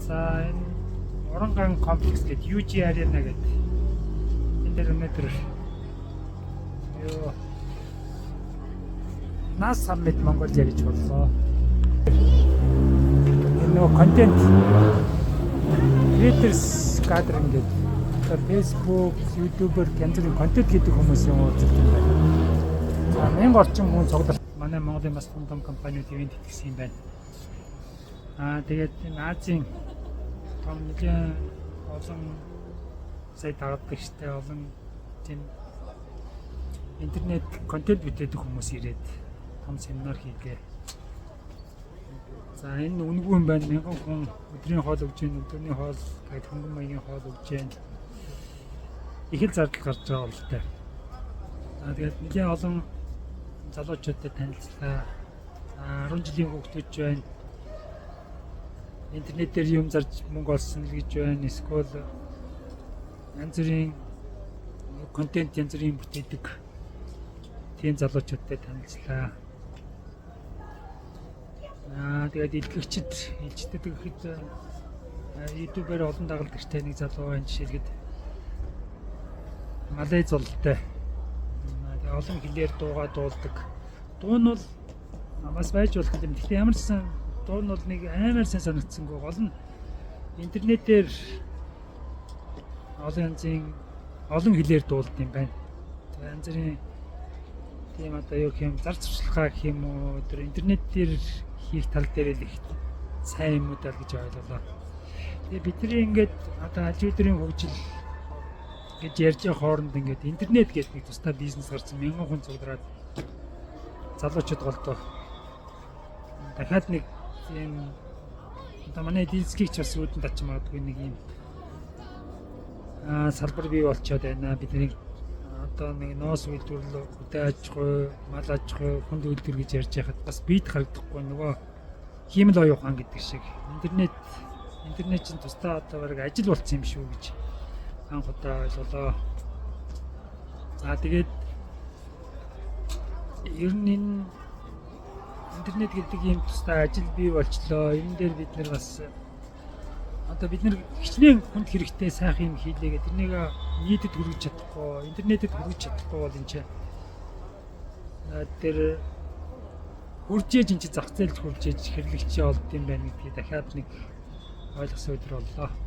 За, энэ Уранган комплекс гэдэг, UG Arena гэдэг. Энэ дээр өнөөдөр юу NAS Summit Mongolia гэж боллоо. Энэ нөгөө content creators gathering гэдэг, одоо Facebook, YouTuber, янз бүрийн контент хийдэг хүмүүсийн уулзалт юм байна. За, 1000 орчим хүн цугларт манай Монголын бас том том компаниуд event итгэсэн юм байна. Аа, тэгээд энэ Азийн том нэгэн олон сая дагадаг штэ, олон тийм интернет контент бүтээдэг хүмүүс ирээд том семинар хийлээ. За, энэ үнэгүй юм байна. 1000 хүн өдрийн хоол өгч гин, өдрийн хоол, тэгээд хөнгөн маягийн хоол өгч гин. Их л зардал гарч байгаа бололтой. За, тэгээд нэлийн олон залуучуудтай танилцлаа. За, 10 жилийн хүүхдүүд ч байна. Интернетээр юм зарж мөнгө олсон л гэж байна. Эсвэл янз бүрийн контент, янз бүрийн бүтээдэг тийм залуучуудтай танилцлаа. Аа, тэгээд илтгэгчид, илждэг гэхэд YouTube-ээр олон дагалдагчтай нэг залуу байна, жишээлгээд Малай зултай. Тэгээд олон хэлээр дуугаа дуулдаг. Дуу нь бол бас байж болох юм. Гэхдээ ямар ч сан дуу нь бол нэг амар сайн санагдсангүй. Гол нь интернетээр олон янзын олон хэлээр дуулдаг юм байна. Тэгээд янз бүрийн тийм одоо юу гэх юм, зар сурталчилгаа гэх юм уу, тэр интернет дээр хийх тал дээр л их сайн юм уу даа гэж ойлголоо. Тэгээ бидний ингээд одоо аж үйлдвэрийн хөгжил гэж ярьж байгаа хооронд ингээд интернет гэдэг нэг тусдай бизнес гарсан, мянган хүн цуглараад, залуучууд голдоо дахиад нэг тийм одоо манай эдийн засгийг ч бас үүдэн татч магадгүй нэг юм салбар бий болчоод байна. Бидний одоо нэг ноос үйлдвэрлэл, хөдөө аж ахуй, мал аж ахуй, хүнд үйлдвэр гэж ярьж байхад бас бид харагдахгүй нөгөө хиймэл оюун ухаан гэдэг шиг интернет чинь тусдаа одоо бараг ажил болцсон юм шүү гэж анх удаа ойлголоо. За, тэгээд ер нь энэ интернет гэдэг ийм тусдаа ажил бий болчлоо. Энэ дээр бид нар бас одоо бид нар хичнээн хүнд хэрэгтэй сайхан юм хийлээ гэх тэрнийг нийтэд хүргэж чадахгүй, интернетэд хүргэж чадахгүй бол энэ чинь тэр хуржээж, энэ чинь зах зээлд хуржээж хэрэглэгчээ олд юм байна гэдгийг дахиад нэг ойлгосон өдөр боллоо.